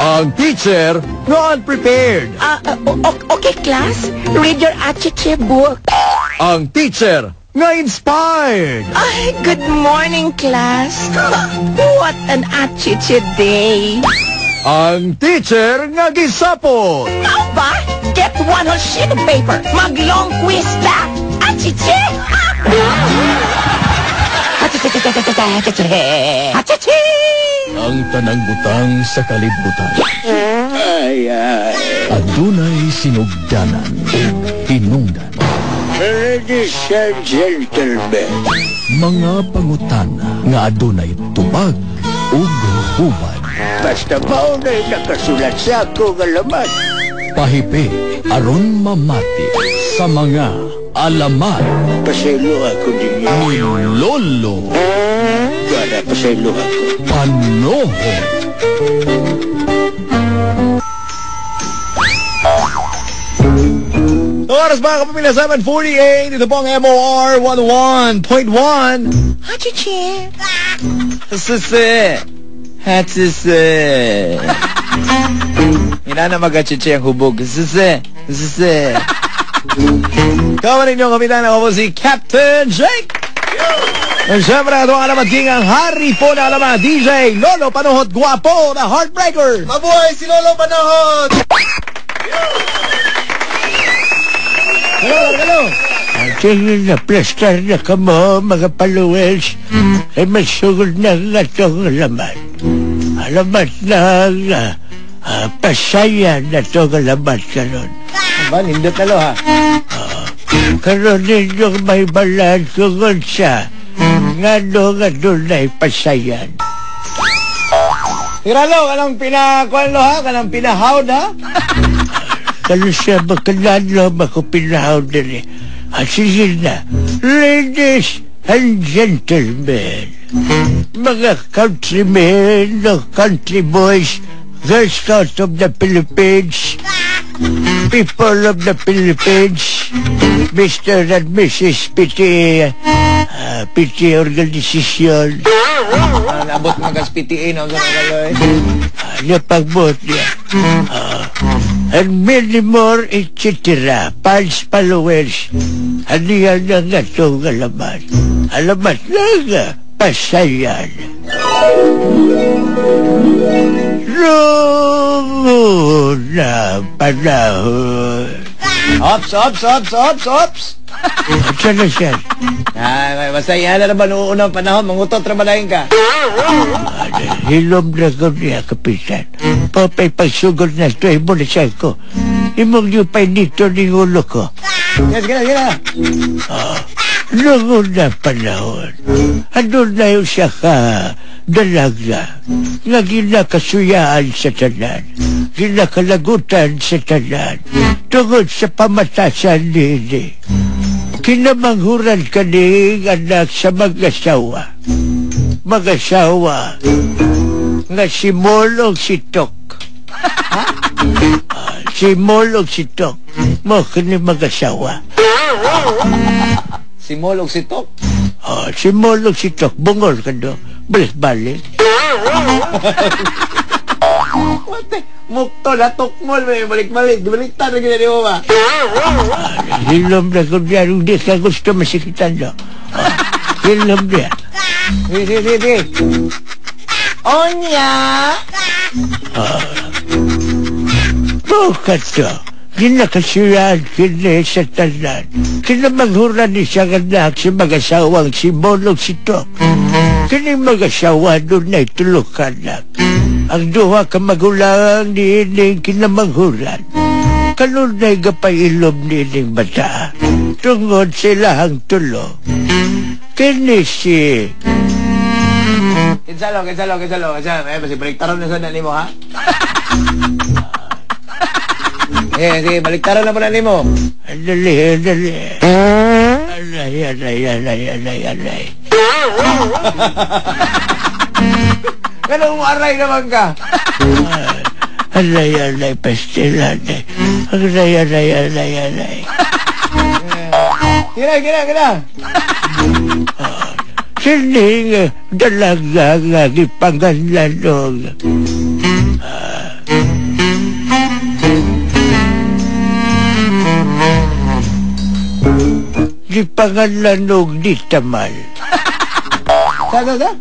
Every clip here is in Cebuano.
Ang teacher nga unprepared. Okay, class. Read your Achiche book. Ang teacher nga inspired. Ay, good morning, class. What an Achiche day. Ang teacher nga gisapot. Mao ba? Get one whole sheet of paper. Mag-long quiz ta. Achiche! Achiche! Achiche! Ang tanang butang sa kalibutan. Ay, ay. Adunay sinugdanan ug hinungdan. Ladies and gentlemen, Mga pangutana nga adunay tubag ug hubad. Basta mao na'y nakasulat sa akong alamat. Pahipi aron mamati sa mga alamat Pasaylo ako ninyo. Ni Lolo Gara, pasaylo ako. Panohon. Oras, mga kapamilya, 7:48. Ito po ang MOR 101.1. Achiche! Sisi. Hatsisi. Inana magachiche ang hubog. Sisi. Sisi. Kawan ninyo kapitan, ako po si Captain Jake. And syempre, ito ang Alamat King, ang hari po na alamat, DJ Lolo Panuhot Guapo, the Heartbreaker. Mabuhay si Lolo Panohot! Hello, hello. Tingin na plastar na kamo, mga followers, ay masugod na ang atong alamat. Alamat na ang pasaya na itong alamat karon. Ba, nindot na lo ha? Karon ninyong may balan tungod sa ngano nga dunay pasayan. Tiralo, kanang pinakuan lo ha? Kanang pinahawd ha? Kano siya makanalo ako pinahawd diri. Sige na, ladies and gentlemen, mga countrymen, country boys, Girl Scouts of the Philippines, people of the Philippines, Mr. and Mrs. PT, PT Organization. Nabot mga PTA na sa mga kaloy. Napagbot niya. And many more, etc. Fans, followers. Ano yan ang atong alamat? Alamat lang, pasayan. Noong na panahon. Ops, ops, ops, ops, ops. Saan na siya? Ay, basta yan na ba noong unang panahon, mangutot ra ba ka? Hilom na ko niya, kapitan. Papay pagsugod na ito, imo na siya ko. Imong yung nito ni ulo ko. Yes, gina, gina. Noong unang panahon, ano na yung siya ka dalaga nga ginakasuyaan sa tanan, ginakalagutan sa tanan, tungod sa pamatasan nini. Kinamanghuran kaning anak sa mag-asawa. Mag-asawa nga si Mol og si Tok. Si Mol og si Tok. Mo kini mag-asawa. Si Mol og si Tok? Oh, si Mol og si Tok. Bungol ka do. Balik-balik. What the? Mukto na tukmol. May balik-balik. Baliktad na ganyan mo ba? Hilom na ko niya. Hindi ka gusto masikitan do. Hilom niya. Sige, sige, sige. Onya! Bukat to. Ginakasiyaan kini sa tanan. Kinamanghuran ni siyang anak si mag-asawang si Molog si Tok. Kini mag-asawa doon na'y tulok anak. Ang duha ka magulang ni ining kinamanghuran. Kanunay gapay ilom ni ining bata. Tungod sila ang tulo. Kini si... Kinsalo, kinsalo, kinsalo. Kinsalo. Eh, basi baliktaron na sana nimo, ha? Eh, sige, baliktaron na muna nimo. Dali, dali. Alay, alay, alay, alay, alay. Ganun mo aray naman ka. Alay, alay, pastil, alay. Alay, alay, alay, alay. Gina, gina, gina. Sining dalaga nga gipanganlanog. Gipangalan og Ditamal. Sa?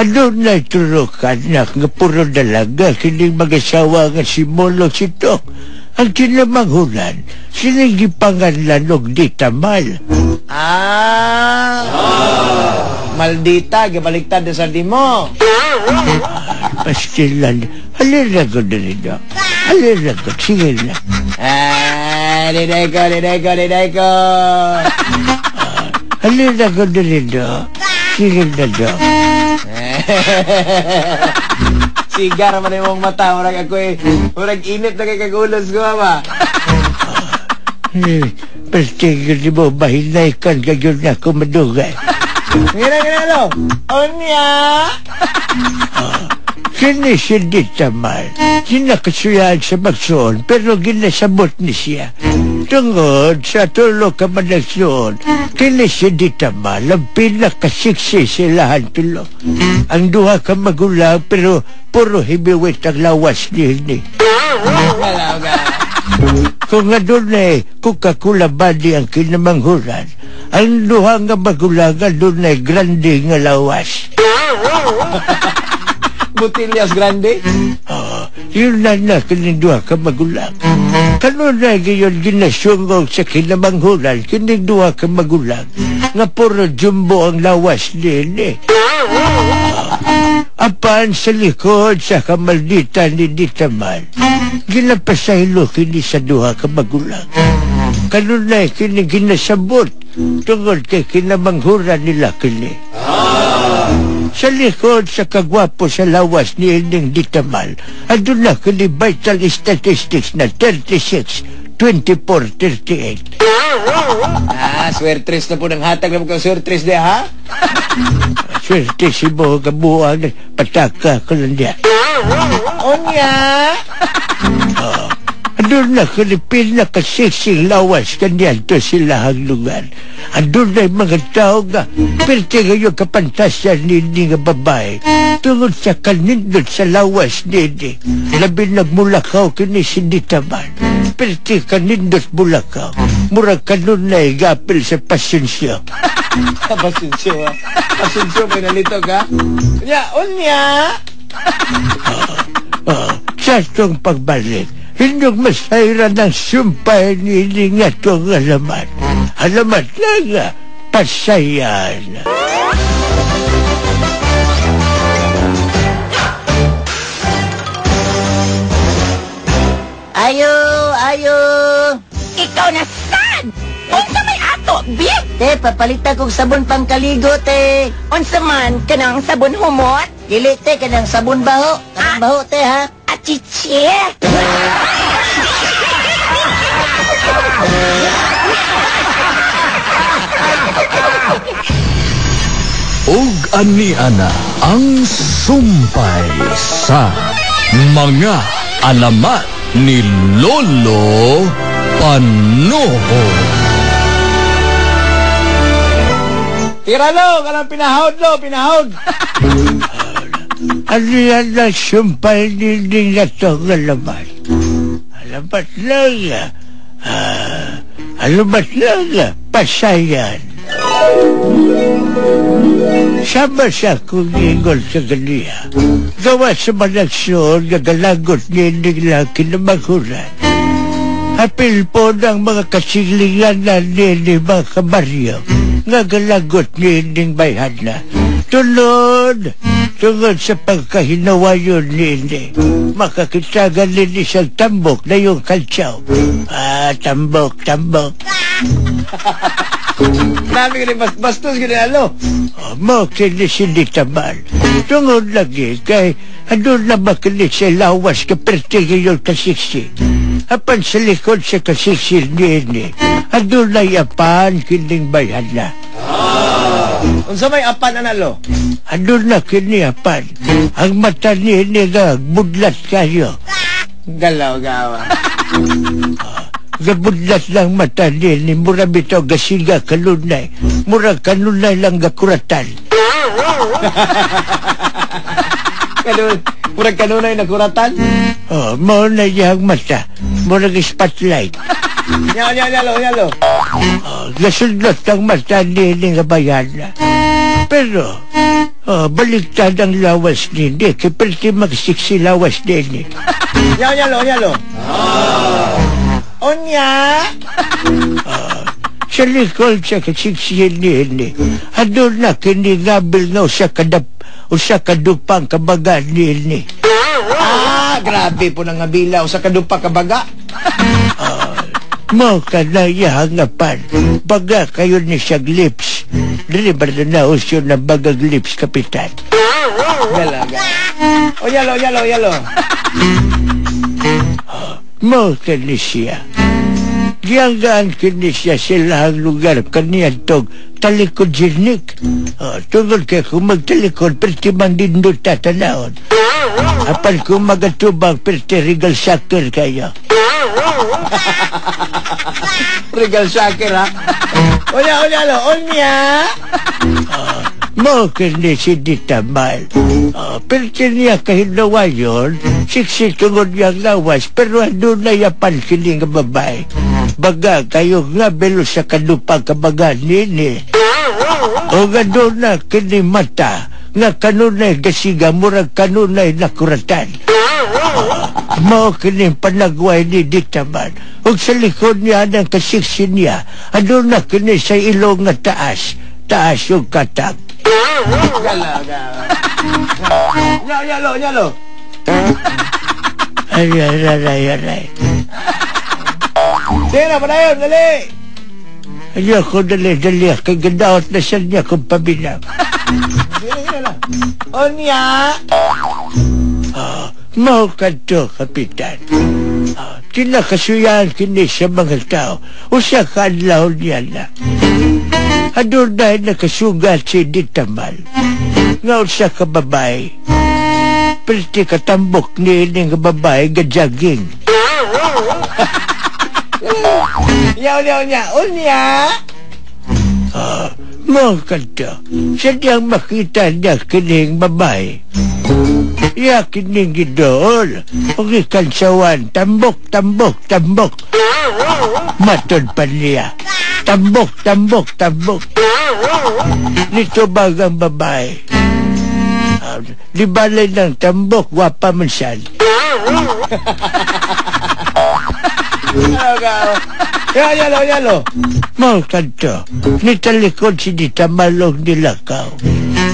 Adunay tulo ka anak nga puro dalaga kining mag-asawa nga si Molo si Tok. Ang kinamanghuran, sining gipangalan og Ditamal. Ah! Maldita, gibaliktad na sa dimo. Pastilan. Halina ko dali na. Halina ko. Sige na. Ah, dinay ko, dinay ko, dinay ko. Halina ko dali na. Sige na daw. Sigar man imong mata, murag ako eh. Murag init na kay kagulos ko ba? Pastigil di mo, mahinay kan gayon na ako madugay. Ngina, ngina lo. Unya! Kini si Ditamal, ginakasuyan sa magsuon, pero ginasabot ni siya. Tungod sa tulo ka managsuon, kini si Ditamal ang pinakasiksi silahan tulo. Ang duha ka magulang pero puro heavyweight ang lawas niini. Kung adunay Coca-Cola body ang kinamanghuran, ang duha nga magulang adunay grande nga lawas. Botillas grande? Yun na na kining duha ka magulang. Kanunay gayon ginasungog sa kinamanghuran kining duha ka magulang nga puro jumbo ang lawas nini. Apan sa likod sa kamaldita ni Ditamal, ginapasahilo kini sa duha ka magulang. Kanunay kini ginasabot tungod kay kinamanghuran nila kini. Sa likod sa kagwapo sa lawas ni Ining Ditamal, aduna kini vital statistics na 36, 24, 38. Ah, swertres na po ng hatag na po kang swertres di ha? Swerte si mo kabuang pataka ko lang niya. Unya! Andun na kini pinakasiksing lawas kaniadto sila ang lugar. Andun na yung mga tao nga pirti ngayon kapantasya nini nga babae. Tungod sa kanindot sa lawas nini. Labi nagmulakaw kini si Ditamal. Pirti kanindot mulakaw. Murag kanunay gapil sa pasensya. Pasensyo ha? Pasensyo, may nalito ka? Unya! Unya! Sa itong pagbalik, inyong masayra ng sumpay ni nga itong alamat. Alamat lang, pasayan. Ayo, ayo. Ikaw na sad! Unsa may ato, bi? Te, papalitan kog sabon pangkaligo, te. Unsa man kanang sabon humot? Dili, te, kanang sabon baho. Kanang baho, te, ha? Achichi! Ug ani-ana ang sumpay sa mga alamat ni Lolo Panoho. Tira lo, kanang pinahod lo, pinahod. Ano yan ang sumpay ni nga itong alamat? Alamat lang, alamat lang, pasayan. Sama sa akong ingol sa ganiya. Gawa sa managsuon nga galagot nining lang kinamanghuran. Apil po ng mga kasiglingan na nini mga kabaryo nga galagot nining bayhana. Tulod, tungod sa pagkahinawayon nini, makakitagan nini sa tambok na yung kaltsaw. Ah, tambok, tambok. Nami ko ni bastos ko ni alo. Mo kini si Ditamal. Tungod lagi kay andun na makinig sa lawas ka pertigayon kasiksi. Apan sa likod sa kasiksi nini, andun na yapan kining bayan na. Unsa may apan analo? Andun na kini apan. Ang mata nini nga budlat kayo. Galaw gawa. Gabudlat lang mata nini, mura bitaw gasiga kalunay. Mura kanunay lang gakuratan. Murag kanunay na kuratan? Oh, mao na iyang mata. Murag spotlight. Nya, nya, nya, lo, nya, lo. Oh, nasundot ang mata nini nga bayana. Pero, oh, baliktad ang lawas nini. Kay perti magsiksi lawas nini. Nya, nya, lo, nya, lo. Onya. Sa likod sa kasiksihin nini, adun na kini ngabil nga usa kadap usa kadupang kabaga nini. Ah, grabe po nang ngabila usa kadupa kabaga. Mao ka na iyahangapan. Baga kayo ni siyang lips. Dili ba na uso na bagag lips, kapitan? Galaga. Onya lo, onya lo, onya lo. Mao ka ni siya. Giyanggaan kini siya silahang lugar kaniyantog talikod sinik. Oh, tungod kay kung magtalikod, perti man dindot tatanawon. Apan kung magatubang, perti regal sucker kayo. Regal sucker, ha? Onya, onya lo, onya. Mao kini si Ditamal. Oh, perti niya kahinawayon, siksi tungod niyang lawas, pero adunay yapan kini nga babae. Baga kayo nga belo sa kadupang kabaga nini. O nga na kini mata, nga kanunay gasiga, murag kanunay nakuratan. Mao kini panagway ni Ditamal. Ug sa likod niya ng kasiksi niya, aduna kini sa ilong nga taas, taas yung katag. Galaga. Nya, nya lo, nya lo. Ay, ay, ay, ay, ay. Sige na, padayon, dali. Ayoko, dali, dali. Kay gadaot na siya niya kung paminaw. Sige na, sige na. Onya. Mao kadto, kapitan. Kinakasuyan kini sa mga tao. Usa ka adlaw niya na. Adunay nakasugat si Ditamal. Nga usa ka babae. Perti katambok ni ini nga babae gajaging. Nya, onya, onya, onya. Mao kadto. Sa diyang makita niya kining babae. Iya kining gidool. O gikansawan. Tambok, tambok, tambok. Matod pa niya. Tambok, tambok, tambok. Nito bagang babae. Di balay ng tambok, wapa man siya. Nya, nya lo, nya lo. Mao kadto, nitalikod si Ditamalog nilakaw.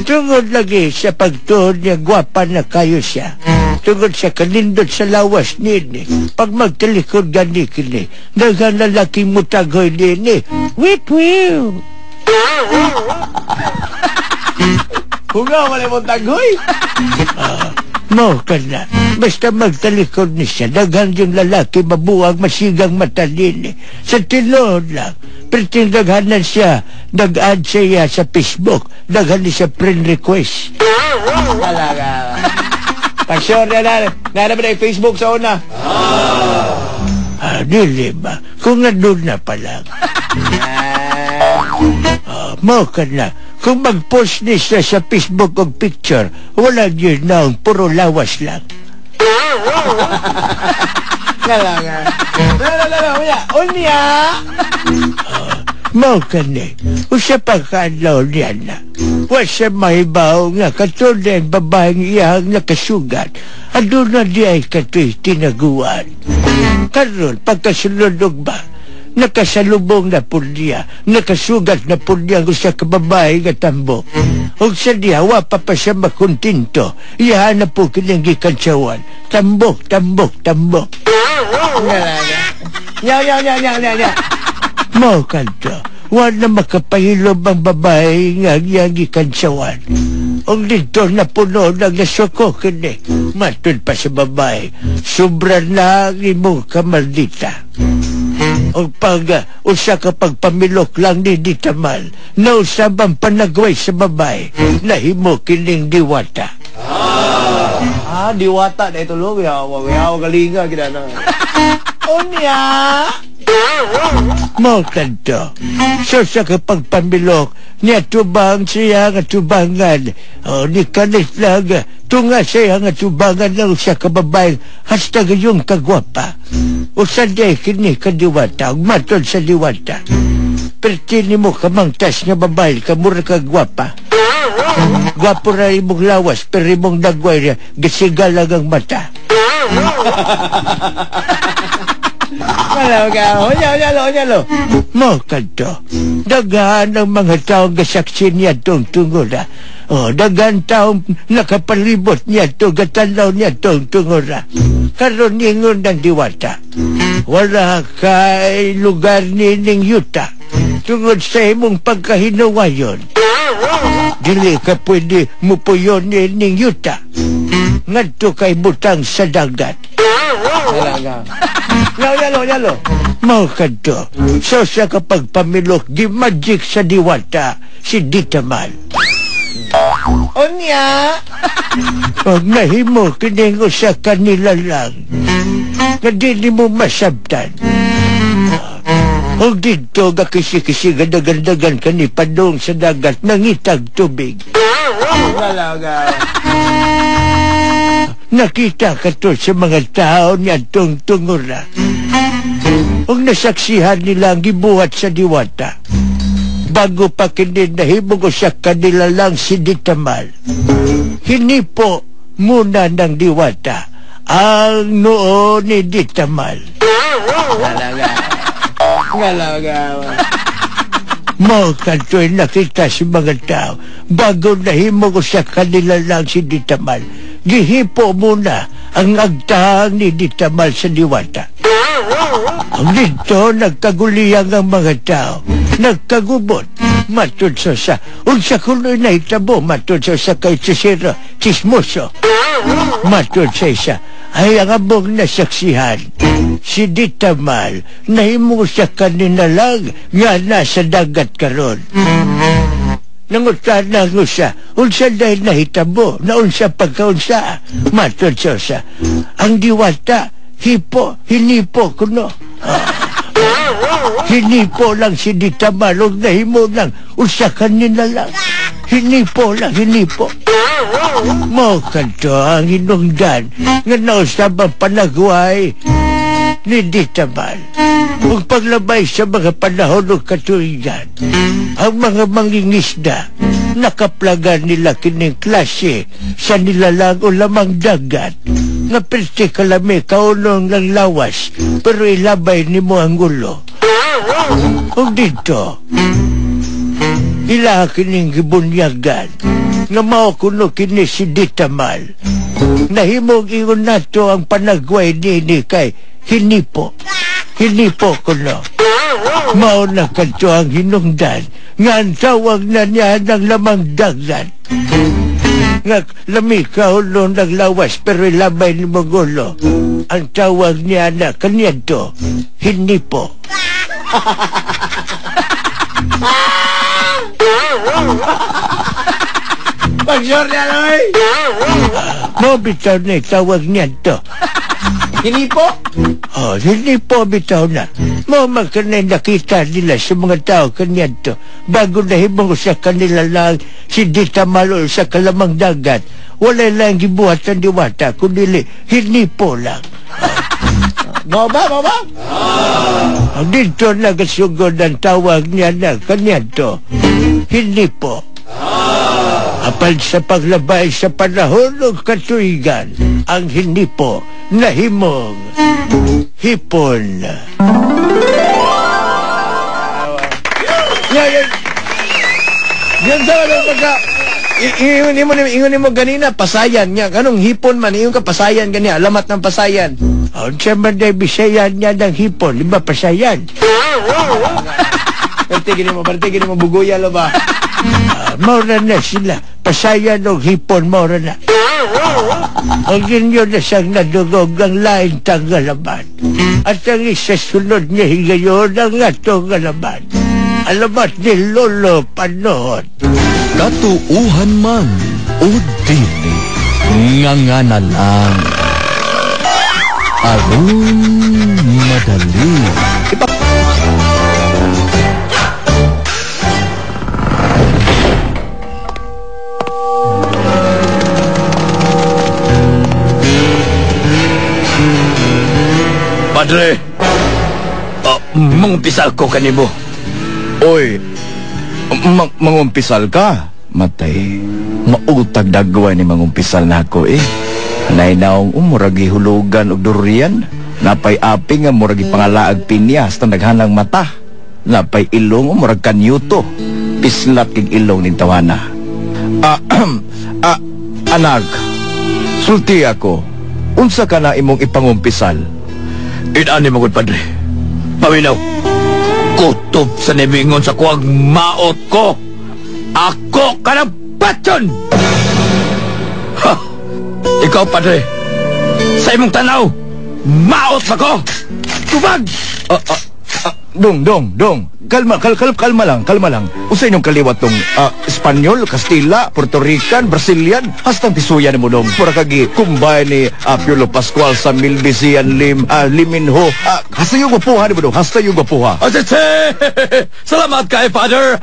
Tungod lagi sa pagtuon niya, gwapa na kayo siya. Tungod sa kanindot sa lawas nini. Pag magtalikod gani kini, daghan lalaki mutagoy nini. Wit wiw! Hungaw, wala mong tagoy. Mao ka na. Basta magtalikod ni siya, daghan yung lalaki mabuwag masigang mata nini. Sa tinuod lang, perting daghanan siya, nag-add siya sa Facebook, daghan ni siya friend request. Talaga. Pag-sure na na, na ba na Facebook sa una? Ah, dili ba? Kung nandun na pa lang. Mao ka na. Kung mag-post ni siya sa Facebook og picture, wala yun na, puro lawas lang. Talaga. Lalo, unya, unya. Mao ka ni. Usa pa kaadlaw niya na. Wa siya mahibaw nga katunay ang babaeng iyang nakasugat. Aduna di ay katoy tinaguan. Karon pagkasunod og ba, nakasalubong na po niya, nakasugat na po niya ang usa ka babae nga tambok. Og sa diha, wa pa pa siya makontento. Iyahan na po kining gikantsawan. Tambok, tambok, tambok. Nya, nya, nya, nya, nya, nya. Mao kadto, wa na makapahilob ang babae nga iyang gikantsawan. Og dito na puno ng nasuko kini. Matud pa sa babae, sobra na ang imong kamaldita. Og pag usa ka pagpamilok lang ni Ditamal, nausab ang panagway sa babae, nahimo kining diwata. Ah, diwata na ito, lo. Yawa, yawa, galinga, ginana. Unya! Mao kadto. So sa kapagpamilok, niya tubang siya nga tubangan. O, ni kalit lang, tunga siya nga tubangan lang siya kababay, hasta gayong kagwapa. Usa day kini kadiwata, ug matod sa diwata. Perti nimo kamangtas nga babae, kamura kagwapa. Gwapo ra imong lawas, pero imong dagway niya, gisigal lang ang mata. Wala ka. Onya, onya, lo, onya, lo. Mo kadto. Daghan ang mga taong gasaksi niya tong tungura. Oh, daghan taong nakapalibot niya to, gatanaw niya tong tungura. Karon ningon ng diwata. Wala kay lugar ni ning yuta. Tungod sa imong pagkahinuwayon. Dili ka pwede mupuyon ni ning yuta. Ngadto kay butang sa dagat. Wala ka. Onya, lo, onya, lo. Mao kadto. So sa kapag pamilok, di magic sa diwata, si Ditamal. Onya. Pag nahimo, kining usa kanila lang. Nga di mo masabtan. Og didto, gakisi-kisi, gadagandagan kani padung sa dagat, nangitag tubig. Wala ka. Nakita ka to sa mga tao niya tong tungura. Ug nasaksihan nila ang gibuhat sa diwata. Bago pa kini nahimo ko sa kanila lang si Ditamal. Hinipo muna ng diwata ang noo ni Ditamal. Wala ka. Wala ka. Mao kadto'y nakita sa mga tao. Bago nahimo ko sa kanila lang si Ditamal. Gihipo muna ang agtahang ni Ditamal sa diwata. Ang dito, nagkaguliyang ang mga tao. Nagkagubot. Matod sa sa. Unsa kuno'y nahitabo, matod sa sa kay Cicero, chismoso. Matod sa isa. Ay ang among nasaksihan. Si Ditamal, nahimo sa kanina lang nga nasa dagat karon. Nangutan na ko siya, unsa dahil nahitabo, naunsa pagkaunsa, matod sa sa. Ang diwata, hipo, hinipo kuno. Hinipo lang si Ditamal, ug nahimo lang, unsa kanina lang. Hinipo lang, hinipo. Mao kadto ang hinungdan nga nausab ang panagway ni Ditamal. Ug paglabay sa mga panahon ug katuigan, ang mga mangingisda nakaplagan nila kining klase sa nilalang o lamang dagat nga perti kalami kaunong ng lawas pero ilabay nimo ang ulo. Ug dito ila kining gibunyagan nga mao kuno kini si Ditamal. Nahimog ingon nato ang panagway nini kay hinipo. Hinipo kuno. Mao na kadto ang hinungdan nga ang tawag na niya ng lamang dagat. Nga lami kaulo ng lawas pero ilabay ni Mogulo. Ang tawag niya na kaniadto, hinipo. Pag-sure niya lang eh. Mo bitaw na tawag niya to. Hinipo? Oh, hinipo bitaw na. Mo magkanay nakita nila sa mga tao kaniadto. Bago nahimo sa kanila lang si Ditamal sa kalamang dagat. Wala lang gibuhat ang diwata, kundi hinipo lang. Mo ba? Mo ba? Ang dito nagasugod ang tawag niya na kaniadto. Hinipo. Apan sa paglabay sa panahon ng katuigan, ang hinipo nahimong hipon. Yeah, yeah. Yan sa walang pagka... Ingon mo ganina, pasayan niya. Anong hipon man? Ingon ka pasayan ganyan. Alamat ng pasayan. Ang sa man ay bisayan niya ng hipon. Di ba pasayan? Parte gini mo, buguya lo ba? Maura na sila. Pasayan o hipon, maura na. Ang inyo na siyang nadugog ang laing tangalaman. At ang isa sunod niya higayon ang atong alamat. Alamat ni Lolo Panood. Katuuhan man o dili, nga nga na lang. Aron madali. Ipa Padre, mangumpisal ko kanimo. Oy, mangumpisal ka? Matay, mautag dagway ni mangumpisal na ako eh. Nainaong murag gihulugan og durian. Napay api nga murag gipangalaag pinya hasta naghanang mata. Napay ilong murag kanyuto. Pislat kig ilong ning tawana. Anak, sulti ako. Unsa ka na imong ipangumpisal? Inani magud padre. Paminaw. Kutob sa nimingon sa kuwag maot ko. Ako ka ng patyon! Ha! Ikaw, padre, sa imong tanaw, maot ba ko? Tubag! Dong, dong, dong. Kalma, kalma lang, kalma lang. Usa inyong kaliwat tong Espanyol, Kastila, Puerto Rican, Brazilian, hastang tisuya ni mo dong. Pura kagi kumbay ni Piolo Pascual sa Milbisian Lim, Liminho. Hasta yung gwapuha ni mo dong, hasta yung gwapuha. Asese! Salamat kay Father!